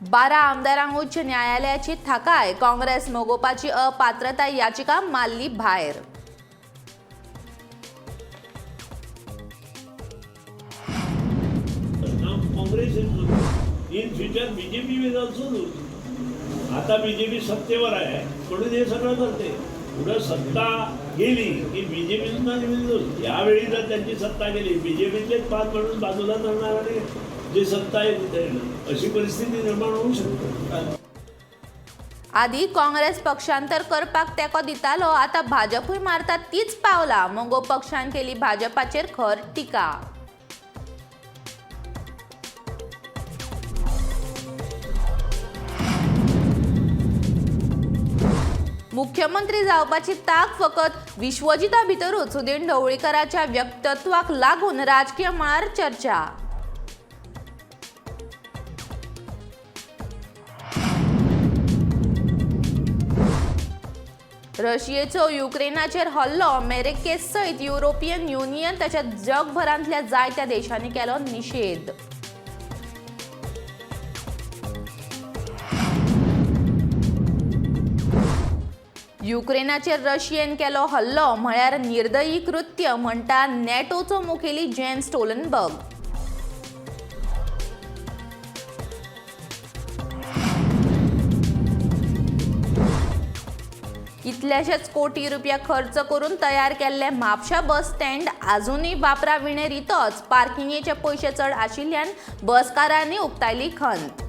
12 आमदारांक उच्च न्यायालयाची थाकाय. काँग्रेस मगोपाची अपात्रताय याचिका मारली भायर. Now Congress is losing. In future BJP will also lose. आता बीजेपी सत्तेवर आहे म्हणून हे सगळं करते. पुढं सत्ता गेली की बीजेपी सुद्धा लूज. यावेळी जर त्यांची सत्ता गेली, बीजेपीतलेच 5 माणूस बाजूला जाणार आणि जे सत्ता आहे तिथे येणार, अशी परिस्थिती निर्माण होऊ शकते. आदी काँग्रेस पक्षांतर करपाक तेंको दितालो, आतां भाजपूय मारता तीच पावलां. मगो पक्षान केली भाजपाचेर खर टिका. मुख्यमंत्री जावपाची ताक फकत विश्वजिता भितरूच. सुदीन ढवळीकराच्या व्यक्तित्वाक लागून राजकीय मळार चर्चा. रशियेचो युक्रेनाचेर हल्लो. अमेरिके सयत युरोपियन युनियन तशेंच जगभरांतल्या जायत्या देशांनी केलो निशेध. युक्रेनाचेर रशियेन केलो हल्लो म्हळ्यार निर्दयी कृत्य, म्हणटा नॅटोचो मुखेली जेन्स स्टोलनबर्ग. कितल्याशेच कोटी रुपया खर्च करून तयार केल्ले म्हापशा बस स्टँड आजुनूय वापरा विणें रितोच. पार्किंगेचे पयशे चड आशिल्ल्यान बसकारांनी उक्तायली खंत.